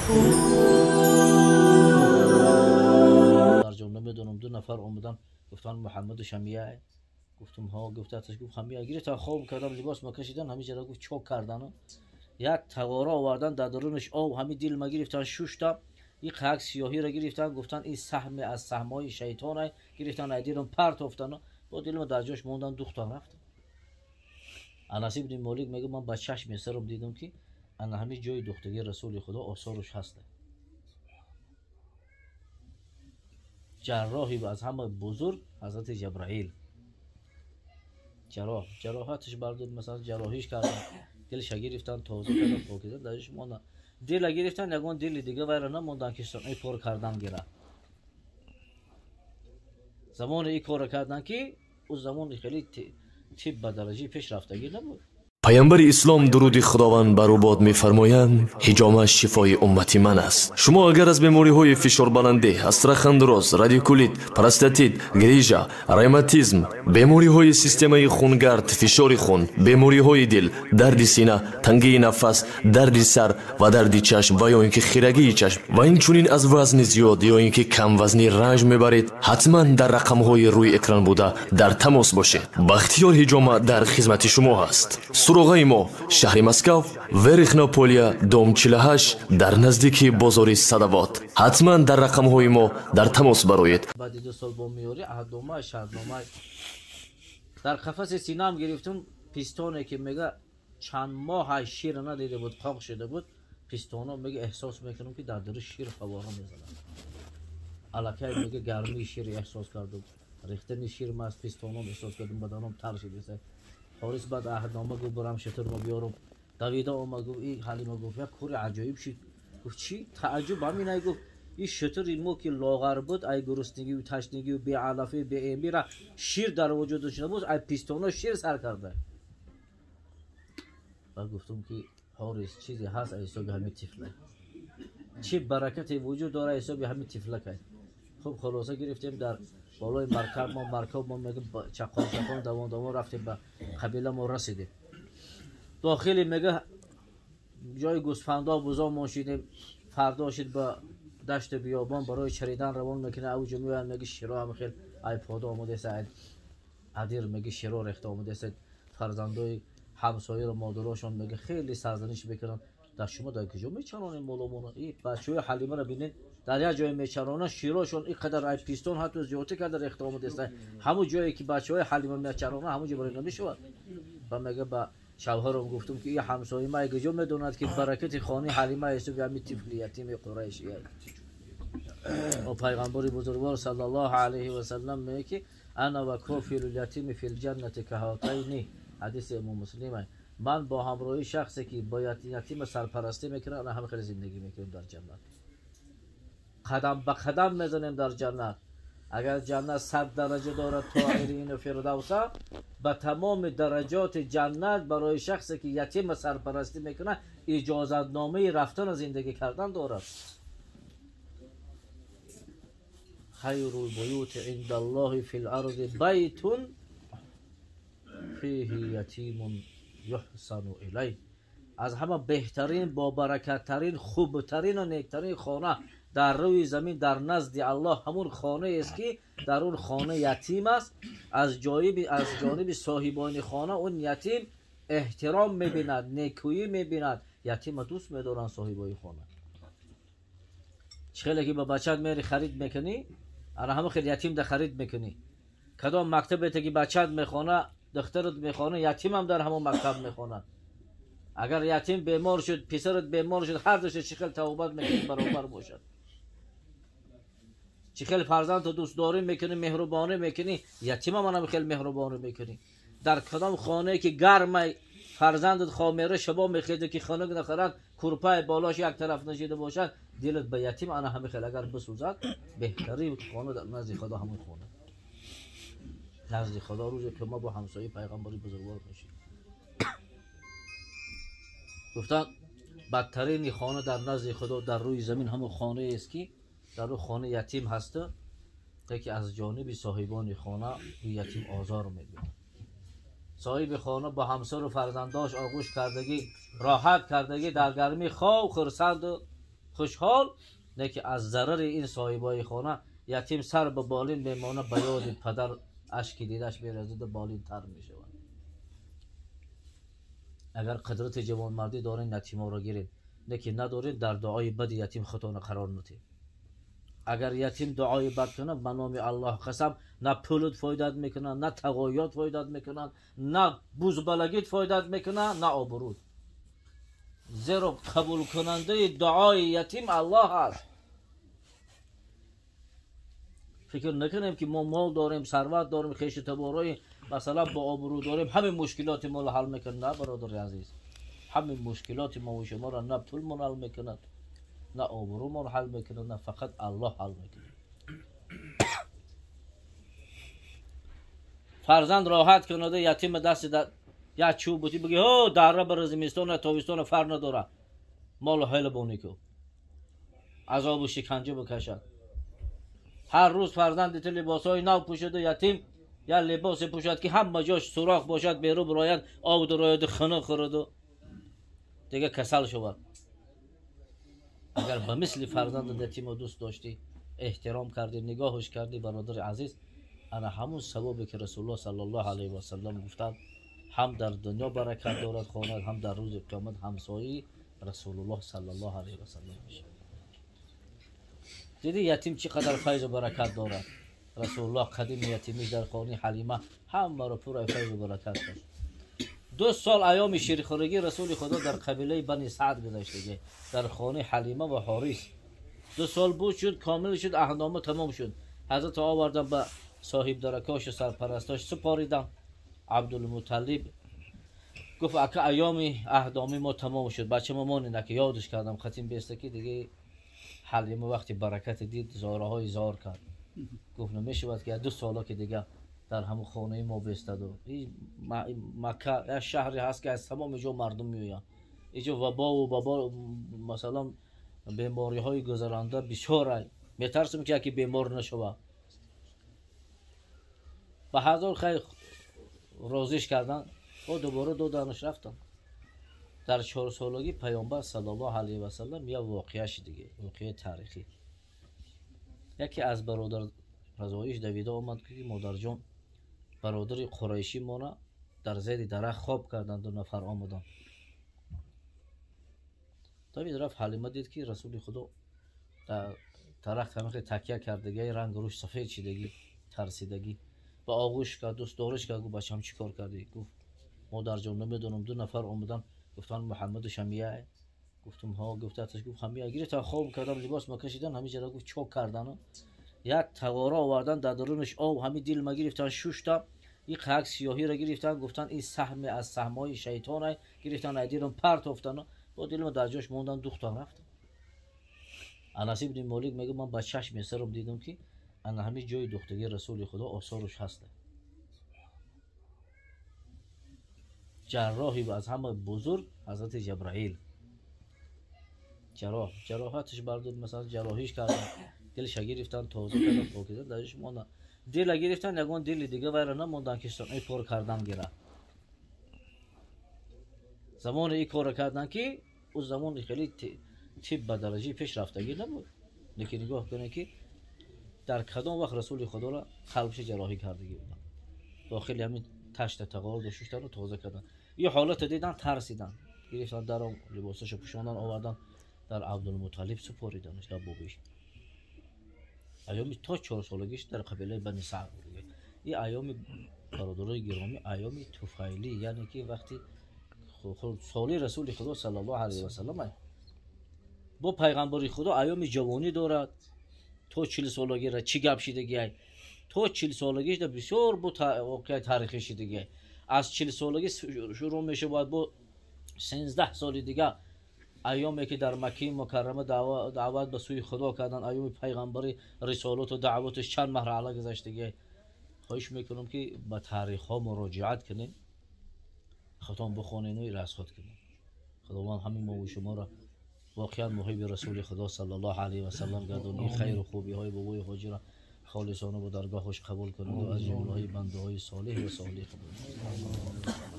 Дар ҷон намедонам, ду нафар омадан, гуфтан Муҳаммад Шамия. Гуфтам ҳа, гуфтаташ гуфт ҳамия гирифтан, хоб кардам, либос макашидан, ҳамин ҷара гуфт чок кардан. Як тағора овардан, дар дарунаш об, ҳамин дил ма гирифтан, шуштам. Ин қак сиёҳиро гирифтан, гуфтан ин саҳме аз саҳмҳои шайтон, гирифтан ай дилам партофтан. Бо дилма дар ҷош мондан, духтан рафтам. Анас ибни Молик мегӯяд, ман ба чашми сарам дидам, ки ана ҳамин ҷои духтагии Расули Худо осораш ҳаст. Ҷарроҳи аз ҳама бузург Ҳазрати Ҷабраил. Ҷароҳаташ бардод, масалан ҷарроҳиш кардан, дилша гирифтан, тоза кардан, покиза дар ҷош мондан. Дила гирифтан, ягон дили дига вайра намондан, ки ин кор кардан гира. Замоне ин корро кардан, ки ӯ замони хеле тиб ба дараҷаи пешрафтагӣ набуд. Паёмбари ислом, дуруди Худованд бар ӯ бод, мефармоянд: ҳиҷома шифои уммати ман аст. Шумо агар аз бемориҳои фишорбаландӣ, остеохондроз, радикулит, простатит, грижа, ревматизм, бемориҳои системаи хунгард, фишори хун, бемориҳои дил, дарди сина, тангии нафас, дарди сар ва дарди чашм ва ё ин ки хирагии чашм ва инчунин аз вазни зиёд ё ин ки камвазнӣ ранҷ мебаред, ҳатман дар рақамҳои рӯи экран буда дар тамос бошед. Бахтиёр ҳиҷома дар хизмати шумо ҳаст. Суроғаи мо: шаҳри Москав, Верхняя Поля, дом 48, дар наздики бозори Садовод. Ҳатман дар рақамҳои мо дар тамос бароед. Баъди 2 сол бо меёри аҳднома, шартнома дар қафаси синаам гирифтум. Пистоне ки мега чанд моҳ шир надида буд, қоқ шуда буд пистоно, мега эҳсос мекунам, ки дар дари шир фавора мезанад. Аллакай мега гармии шир эҳсос кардум, рехтани шир ма аз пистоном эҳсос кардум, баданом тар шудеса. Ҳорис баъд аҳднома гуфт, бурам шутурмо биёрум. Давида омад, гуфт и Ҳалима, гуфт як кори аҷоиб шуд. Гуфт чӣ? Тааҷҷуб ҳаминай, гуфт ин шутури мо ки лоғар буд, ай гуруснагию ташнагию беалафию беэмира шир дар вуҷудаш набуд, ай пистоно шир сар карда. Ба гуфтум, ки ҳорис, чизе ҳаст ай ҳисоби ҳамин тифла, чӣ баракате вуҷуд дора ҳисоби ҳамин тифлакай. Хуб, хулоса гирифтем, дар болои маркаб мо, маркаб мо мега чақон чақон, давон давон рафтем, ба қабила мо расидем. Дохили мега ҷои гӯсфандо, бузо мон шидем. Фардо шид, ба дашти биёбон барои чаридан равон мекунад. Авҷо меоянд, меги широ ҳам хел ай пода омадеса, ай адир меги широ рехта омадеса. Фарзандои ҳамсояро модарошон меги хеле сарзаниш мекунанд: дар шумо дар куҷо мечаронем моломона? И бачаҳои Ҳалимаро бинед, дар як ҷое мечаронанд, широшон ин қадар ай пистон ҳатто зиёдтӣ карда рехта омадеста. Ҳамун ҷое ки бачаҳои Ҳалима мечаронанд, ҳамун ҷо барои намешавад. Ба мега ба шавҳарам гуфтум, ки и ҳамсояи ма куҷо медонад, ки баракати хонаи Ҳалима ҳисоби ҳамин тифли ятими қурайшия. Ва пайғамбари бузургвор саллаллоҳу алайҳи васаллам мегӯяд, ки أنا وكافل اليتيم في الجنة كهاتين, ҳадиси имом Муслим. Ман бо ҳамроҳии шахсе ки бо ятима сарпарастӣ мекунад, ана ҳам хеле зиндагӣ мекунем дар ҷаннат, қадам ба қадам мезанем дар ҷаннат. Агар ҷаннат 100 дараҷа дорад, то ирину фирдавса, ба тамоми дараҷоти ҷаннат барои шахсе ки ятима сарпарастӣ мекунад, иҷозатномаи рафтану зиндагӣ кардан дорад. خير البيوت عند الله في الأرض بيت فيه يتيم يحسن إليه. Аз ҳама беҳтарин, бобаракаттарин, хубтарину нектарин хона дар рӯи замин дар назди Аллоҳ ҳамун хонаест, ки дар он хона ятим аст, аз ҷониби соҳибони хона он ятим эҳтиром мебинад, некӯӣ мебинад, ятима дӯст медоранд соҳибои хона. Чӣ хеле ки ба бачаат мери харид мекунӣ, ана ҳамон хел ятим да харид мекунӣ. Кадом мактабете ки бачаат мехона, духтарат мехона, ятимам дар ҳамон мактаб мехонад. Агар ятим бемор шуд, писарат бемор шуд, ҳар душа чӣ хел тавбат мекунӣ, баробар бошад. Чӣ хел фарзандто дӯстдорӣ мекунӣ, меҳрубонӣ мекунӣ, ятимам ана хел меҳрубонӣ мекунӣ. Дар кадом хонае ки гармай, фарзандат хомера шабо мехезад, ки хунук нахӯрад, курпаи болош як тараф нишида бошад, дилат ба ятим ана ҳами хел агар бисӯзад, беҳтарин хона дар назди Худо ҳамон хона. Назди Худо рӯзе ки мо бо ҳамсояи пайғамбари бузургвор мешем. Гуфтанд, бадтарини хона дар назди Худо дар рӯи замин ҳамон хонаест, ки дар он хона ятим ҳаста, яке аз ҷониби соҳибони хона ятим озор мебинад. Соҳиби хона бо ҳамсару фарзандош оғӯш кардагӣ, роҳат кардагӣ, дар гармӣ хоб, хурсанду хушҳол, не ки аз зарари ин соҳибои хона ятим сар ба болин мемонад, ба ёди падар ашки дидаш мерезаду болин тар мешавад. Агар қудрати ҷавонмардӣ доред, ятиморо гиред, не ки надоред, дар дуои бади ятим худтонро қарор надиҳед. Агар ятим дуои бад кунад, ба номи Аллоҳ қасам, на пулут фоидат мекунад, на тағоёт фоидат мекунад, на бузбалагит фоидат мекунад, на обрӯд. Зеро қабулкунандаи дуои ятим Аллоҳ аст. Фикр накунем ки мо мол дорем, сарват дорем, хешу таборои масалан бо обрӯ дорем, ҳамин мушкилоти моро ҳал мекунад. На, бародари азиз, ҳамин мушкилоти мо ва шуморо на пулмон ҳал мекунад, на обрӯмон ҳал мекунад, на фақат Аллоҳ ҳал мекунад. Фарзанд роҳат кунаду ятима дасти як чӯб бути бигӣ, ҳо дара бар зимистона тобистона фарқ надорад, молу ҳайла бонӣ ку, азобу шиканҷа бикашад. Ҳар рӯз фарзанди ту либосҳои нав пӯшаду ятим як либосе пӯшад ки ҳама ҷош сурох бошад, берун бирояд, об дурояду хунук хӯраду дига касал шавад. Агар ба мисли фарзанди ятимо дӯст доштӣ, эҳтиром кардӣ, нигоҳаш кардӣ, бародари азиз, ана ҳамун савобе ки Расулуллоҳ саллаллоҳу алайҳи васаллам гуфтанд, ҳам дар дунё баракат дорад хонад, ҳам дар рӯзи қиёмат ҳамсояи Расулуллоҳ саллаллоҳу алайҳи васаллам мешавад. Дидӣ ятим чӣ қадар файзу баракат дорад? Расулуллоҳ қадими ятимиш дар хонаи Ҳалима ҳамаро пурра файзу баракат дошт. 2 сол айёми ширхӯрагӣ Расули Худо дар қабилаи Бани Саъд гузаштагӣ, дар хонаи Ҳалима ва Ҳорис. 2 сол буд шуд, комил шуд, аҳднома тамом шуд. Ҳазрат овардан ба соҳибдаракошу сарпарастош супоридан. Абдулмуталлиб гуфт, ака айёми аҳдномаи мо тамом шуд, бачамо монед, ака ёдаш кардам, хатим беста ки диге Ҳалима вақти баракати дид, зораҳои зор кард. Гуфт, намешавад ки 2 сола ки дига дар ҳамон хонаи мо бестаду. Макка як шаҳре ҳаст ки аз тамоми ҷо мардум меоянд. Иҷо вабову бабо, масалан бемориҳои гузаранда бисёр. Метарсем ки яке бемор нашавад. Ба ҳазор хайр розиш кардан, бо дубора доданаш рафтан. Дар 4 солагӣ Паёмбар саллаллоҳу алайҳи васаллам як воқеа шудиге, воқеаи таърихӣ. Яке аз бародар разоиш давида омад ки модарҷон, бародари қурайшӣ мона дар зери дарахт хоб карданд, 2 нафар омаданд. Давид рафт, Ҳалима дид ки Расули Худо дар дарахт ҳамихе такя кардагӣ, ранг рӯш сафед шидагӣ, тарсидагӣ. Ба оғӯш кард, дӯстдориш кард, гуфт, бачам чӣ кор кардӣ? Гуфт, модарҷон, намедонам, 2 нафар омаданд, гуфтанд Муҳаммаду Шамия. Гуфтам ҳо, гуфт, аташ гуфт ҳамия. Гирифтан хоб кардам, либос макашидан, ҳамин ҷара гуфт чок кардан. Як тағора овардан, дар дарунаш об, ҳамин дил ма гирифтан, шуштам, ин қак сиёҳиро гирифтан, гуфтан ин саҳме аз саҳмҳои шайтон, гирифтан ай дилам партофтан, бо дилма дар ҷош мондан, духтан рафтан. Анас ибни Молик мегӯяд, ман ба чашми сарам дидам ки ана ҳамин ҷои духтагии Расули Худо осоруш ҳаст. Ҷарроҳи аз ҳама бузург Ҳазрати Ҷабраил. Ҷароҳаташ бардод, масалан ҷарроҳиш кардан, дилша гирифтан, тоза кардан, покиза дар ҷош мондан. Дила гирифтан, ягон дили дига вайра намондан ки ин кор кардан гира. Замоне ин корро кардан ки ӯ замон хеле тиб ба дараҷаи пешрафтагӣ набуд. Лекин нигоҳ кунед ки дар кадом вақт Расули Худоро қалбша ҷарроҳӣ кардагӣ буданд. Дохили ҳамин ташта тағорро шуштану тоза кардан. Ин ҳолатро дидан, тарсидан. Гирифтан даром, либосашо пӯшондан, овардан, дар Абдулмуталлиб супориданаш дар бобиш. Айёми то 4 солагиш дар қабилаи Бани Саъд буд. Ин айёми бародарои гиромӣ, айёми туфайлӣ, яъне ки вақти соли Расули Худо саллаллоҳу алайҳи васаллам бо пайғамбари Худо айёми ҷавонӣ дорад. То 40 солагиро чӣ гап шидагиай? То 40 солагишда бисёр бо воқеаи таърихӣ шидагиай. Аз 40 солагӣ шурӯъ мешавад бо 13 соли дига айёме ки дар Маккаи Мукаррама даъват ба сӯи Худо кардан, айёми пайғамбари рисолату даъваташ чанд марҳала гузаштагиай. Хоҳиш мекунам ки ба таърихҳо муроҷиат кунем, худтон бихонену расход кунем. Худованд ҳамин мо шуморо воқеан муҳиби Расули Худо саллаллоҳу алайҳи васаллам гардонӣ, хайру хубиҳои бобои ҳоҷиро холисона бо даргоҳаш қабул кунад ва аз ҷумлаҳои бандаҳои солеҳ ва солиҳ қабул кунад.